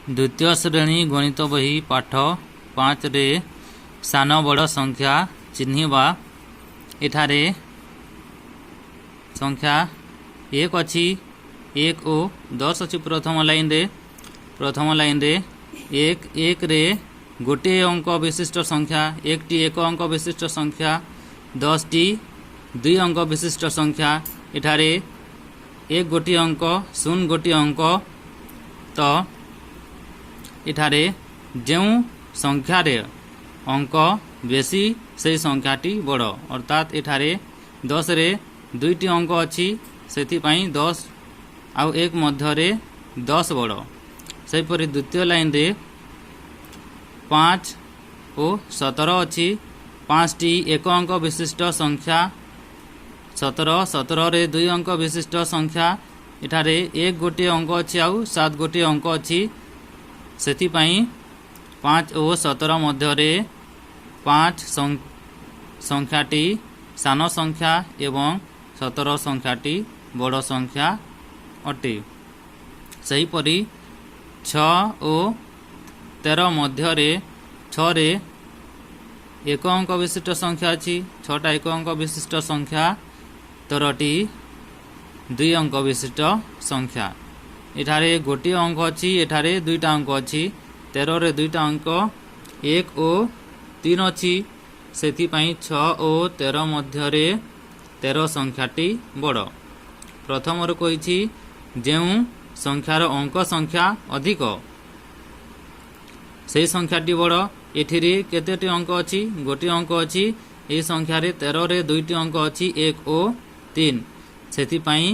ଦ୍ୱିତୀୟ ଶ୍ରେଣୀ ଗଣିତ ବହି ପାଠ 5ରେ ସାନ ବଡ଼ ସଂଖ୍ୟା ଚିହ୍ନିବା। ଏଠାରେ ସଂଖ୍ୟା 1 ଅଛି, 1 ଓ 10 ଅଛି। ପ୍ରଥମ ଲାଇନରେ 1, 1ରେ ଗୋଟିଏ ଅଙ୍କ ବିଶିଷ୍ଟ ସଂଖ୍ୟା, 1ଟି ଏକ ଅଙ୍କ ବିଶିଷ୍ଟ ସଂଖ୍ୟା, 10ଟି ଦୁଇ ଅଙ୍କ ବିଶିଷ୍ଟ ସଂଖ୍ୟା। ଏଠାରେ 1 ଗୋଟିଏ ଅଙ୍କ, 0 ଗୋଟିଏ ଅଙ୍କ। ତ ଏଠାରେ ଯେଉଁ ସଂଖ୍ୟାରେ ଅଙ୍କ ବେଶୀ, ସେହି ସଂଖ୍ୟାଟି ବଡ଼। ଅର୍ଥାତ୍ ଏଠାରେ 10ରେ ଦୁଇଟି ଅଙ୍କ ଅଛି, ସେଥିପାଇଁ 10 ଆଉ 1 ମଧ୍ୟରେ 10 ବଡ଼। ସେହିପରି ଦ୍ୱିତୀୟ ଲାଇନରେ 5 ଓ 17 ଅଛି। 5ଟି ଏକ ଅଙ୍କ ବିଶିଷ୍ଟ ସଂଖ୍ୟା, 17, 17ରେ ଦୁଇ ଅଙ୍କ ବିଶିଷ୍ଟ ସଂଖ୍ୟା। ଏଠାରେ 1 ଗୋଟିଏ ଅଙ୍କ ଅଛି ଆଉ 7 ଗୋଟିଏ ଅଙ୍କ ଅଛି। ସେଥିପାଇଁ 5 ଓ 17 ମଧ୍ୟରେ 5 ସଂଖ୍ୟାଟି ସାନ ସଂଖ୍ୟା ଏବଂ 17 ସଂଖ୍ୟାଟି ବଡ଼ ସଂଖ୍ୟା ଅଟେ। ସେହିପରି 6 ଓ 13 ମଧ୍ୟରେ 6ରେ ଏକ ଅଙ୍କ ବିଶିଷ୍ଟ ସଂଖ୍ୟା ଅଛି, 6ଟା ଏକ ଅଙ୍କ ବିଶିଷ୍ଟ ସଂଖ୍ୟା, 13ଟି ଦୁଇ ଅଙ୍କ ବିଶିଷ୍ଟ ସଂଖ୍ୟା। ଏଠାରେ ଗୋଟିଏ ଅଙ୍କ ଅଛି, ଏଠାରେ ଦୁଇଟା ଅଙ୍କ ଅଛି। 13ରେ ଦୁଇଟା ଅଙ୍କ 1 ଓ 3 ଅଛି। ସେଥିପାଇଁ 6 ଓ 13 ମଧ୍ୟରେ 13 ସଂଖ୍ୟାଟି ବଡ଼। ପ୍ରଥମରୁ କହିଛି, ଯେଉଁ ସଂଖ୍ୟାର ଅଙ୍କ ସଂଖ୍ୟା ଅଧିକ, ସେହି ସଂଖ୍ୟାଟି ବଡ଼। ଏଥିରେ କେତୋଟି ଅଙ୍କ ଅଛି? ଗୋଟିଏ ଅଙ୍କ ଅଛି। ଏହି ସଂଖ୍ୟାରେ 13ରେ ଦୁଇଟି ଅଙ୍କ ଅଛି, 1 ଓ 3। ସେଥିପାଇଁ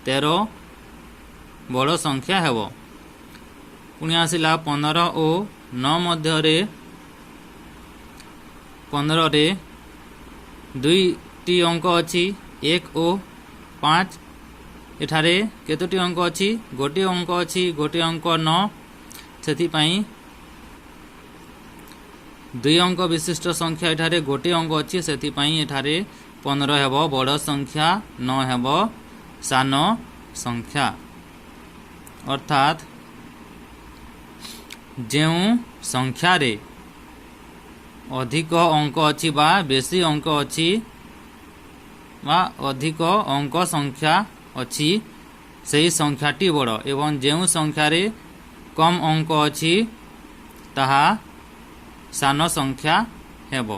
13 ବଡ଼ ସଂଖ୍ୟା ହେବ। ପୁଣି ଆସିଲା 15 ଓ 9 ମଧ୍ୟରେ 15ରେ ଦୁଇଟି ଅଙ୍କ ଅଛି, 1 ଓ 5। ଏଠାରେ କେତୋଟି ଅଙ୍କ ଅଛି? ଗୋଟିଏ ଅଙ୍କ ଅଛି, ଗୋଟିଏ ଅଙ୍କ 9। ସେଥିପାଇଁ ଦୁଇ ଅଙ୍କ ବିଶିଷ୍ଟ ସଂଖ୍ୟା, ଏଠାରେ ଗୋଟିଏ ଅଙ୍କ ଅଛି, ସେଥିପାଇଁ ଏଠାରେ 15 ହେବ ବଡ଼ ସଂଖ୍ୟା, 9 ହେବ ସାନ ସଂଖ୍ୟା। ଅର୍ଥାତ୍ ଯେଉଁ ସଂଖ୍ୟାରେ ଅଧିକ ଅଙ୍କ ଅଛି ବା ବେଶୀ ଅଙ୍କ ଅଛି ବା ଅଧିକ ଅଙ୍କ ସଂଖ୍ୟା ଅଛି, ସେହି ସଂଖ୍ୟାଟି ବଡ଼ ଏବଂ ଯେଉଁ ସଂଖ୍ୟାରେ କମ୍ ଅଙ୍କ ଅଛି, ତାହା ସାନ ସଂଖ୍ୟା ହେବ।